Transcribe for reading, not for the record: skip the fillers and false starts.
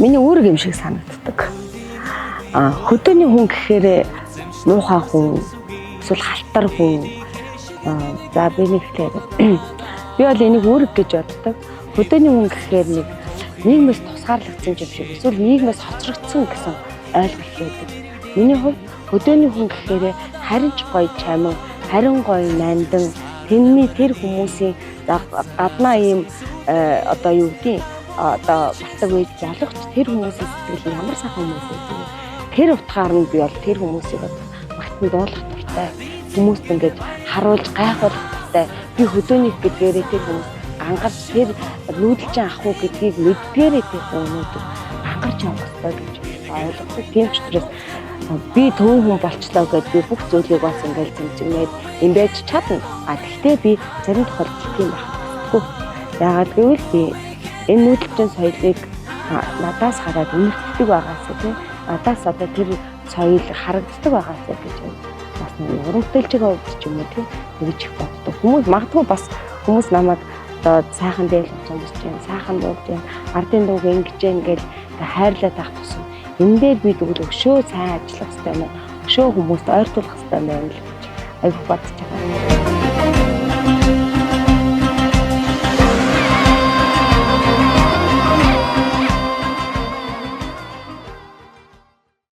Миний үүрэг юм шиг санагддаг. Хөдөөний хүн гэхээр муухай хүн, эсвэл халтар хүн. За би нэг тэгэхээр би бол энийг үүрэг гэж боддог. Хөдөөний хүн гэхээр нэг нийгмээс тусгаарлагдсан юм шиг эсвэл нийгмээс хоцрогдсон гэсэн ойлголт байдаг. Миний хувьд хөдөөний хүн гэхээр харин ч гоё чамин, харин гоё нандан, тэрний тэр хүмүүсийн гаднаа ийм одоо юу гэдгийг одоо батдаг байж болох ч тэр хүмүүсийн сэтгэл нь ямар сайхан хүмүүс байдаг. Тэр утгаар нь би бол тэр хүмүүсийг одоо магтан дуулах дуртай. Хүмүүст ингээд харуулж гайхуулах дуртай. Би хөдөөнийх гэдгээрээ тэр хүмүүс гангарч тэр нүүдэлчин ах уу гэдгийг мэддгээрээ тэр хүн өнөөдөр гангарч явах ёстой гэж ойлгодог. Тийм ч учраас би төвөн хүн болчлоо гэд би бүх зүйлийг бас ингээд зэмзэмээд юм байж чадна. А тэгтээ би зарим тохиолдолд тийм байх ёсгүй. Яагаад гэвэл би энэ нүүдэлчин соёлыг надаас хараад үнэртдэг байгаасаа тийм надаас одоо тэр соёл харагддаг байгаасаа гэж бас нэг уран бүтээлчийн хувьд ч юм уу тийм тэгж их боддог. Хүмүүс магадгүй бас хүмүүс намайг одоо сайхан дээл өмсөж байна, сайхан дуулж байна, ардын дууг ингэж гэн гэл хайрлаад авах тусам энэ дээр би тэгвэл өшөө сайн ажиллах хэрэгтэй байна. Өшөө хүмүүст ойртуулах хэрэгтэй байна л гэж айгүй бодож байгаа.